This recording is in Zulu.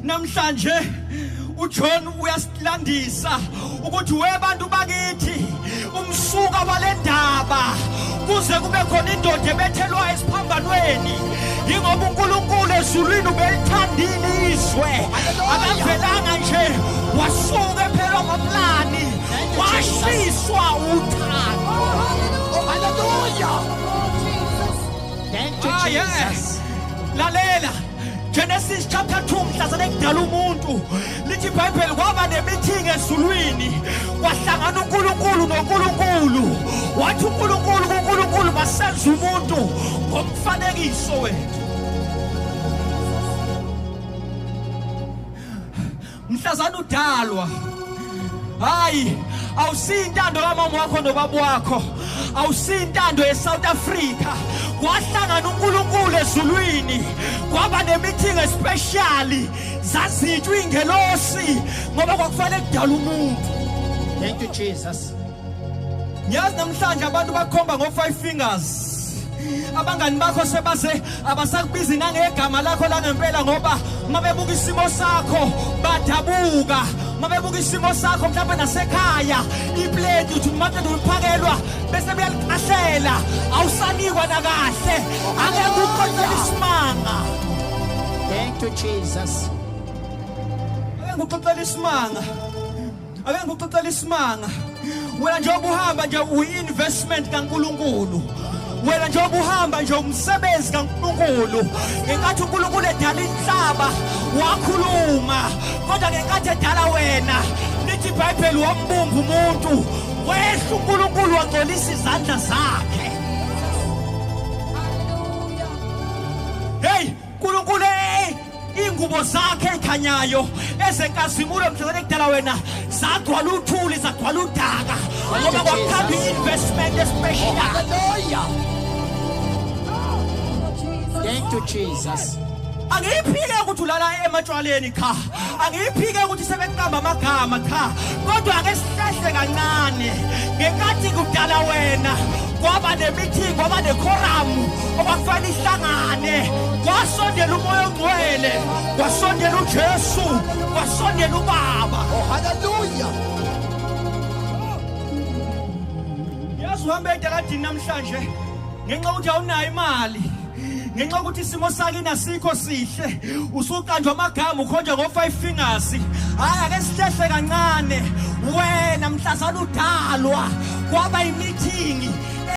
Namhlanje uJohn uyasilandisa ukuthi webantu bakithi umsuka walendaba kuze kube khona indoda ebethelwa esiphambanweni yingoba uNkulunkulu ezulwini ubelithandile izwe, akavelanga nje wasuka ephelwa amaplani, washiswa uthando. Oh, hallelujah. Thank you, Ah, yeah. Jesus. Lalela, Genesis chapter 2, mhlazane kudala umuntu, lithi iBhayibheli kwaba nemeeting ezulwini, kwahlangana uNkulunkulu noNkulunkulu. Wathi uNkulunkulu kuNkulunkulu, basenza umuntu ngomfanekiso wethu. Mhlazane udalwa, hayi, awusiyintando kamama wakho nobaba wakho, awusiyintando yeSouth Africa. Kwahlangana uNkulunkulu ezulwini, kwaba nemeeting especially, zazitshwa ingelosi ngoba kwakufanele kudala umuntu. Thank you, Jesus. Ngiyazi namhlanje abantu bakhomba ngo-five fingers. Abangani bakho sebaze abasakubizi nangegama lakho langempela, ngoba uma bebuka isimo sakho badabuka. Uma bebuka isimo sakho mhlawumbe nasekhaya, ipleti uthi maqeda uliphakelwa bese beyalicahlela, awusanikwa nakahle. Ake kuxoxele isimanga. Thank you, Jesus. Ake ngikuxoxele isimanga. Ake ngikuxoxele isimanga. Wena njengoba uhamba nje uyi-investment kaNkulunkulu. Wena njengoba uhamba nje umsebenzi kaNkulunkulu. Ngenkathi uNkulunkulu edala inhlaba wakhuluma, kodwa ngenkathi edala wena, lithi iBhayibheli wambumba umuntu, wehla uNkulunkulu wangcolisa izandla zakhe. Hey, uNkulunkulu, hey, ingubo zakhe ezikhanyayo ezenkazimulo mhlawumbe kudala wena zagcwala uthuli, zagcwala udaka, ngoba kwakukhamba i-investment especial. Hallelujah. Thank you, Jesus. Angiyiphike ukuthi ulala ematshwaleni, cha. Angiyiphike ukuthi sebeqamba amagama, cha. Kodwa ake sihlehle kancane. Ngenkathi kudala wena kwaba nemeeting, kwaba nequorum okwakufanele ihlangane, kwasondela uMoya oNgcwele, kwasondela uJesu, kwasondela uBaba. Oh, hallelujah. Yazi uhambe etaladini namhlanje ngenxa yokuthi awunayo imali, ngenxa yokuthi isimo sakini asikho sihle, usuqanjwa amagama, ukhonjwa ngo-five fingers. Hhayi, ake sihlehle kancane. Wena mhlazana udalwa kwaba imeeting.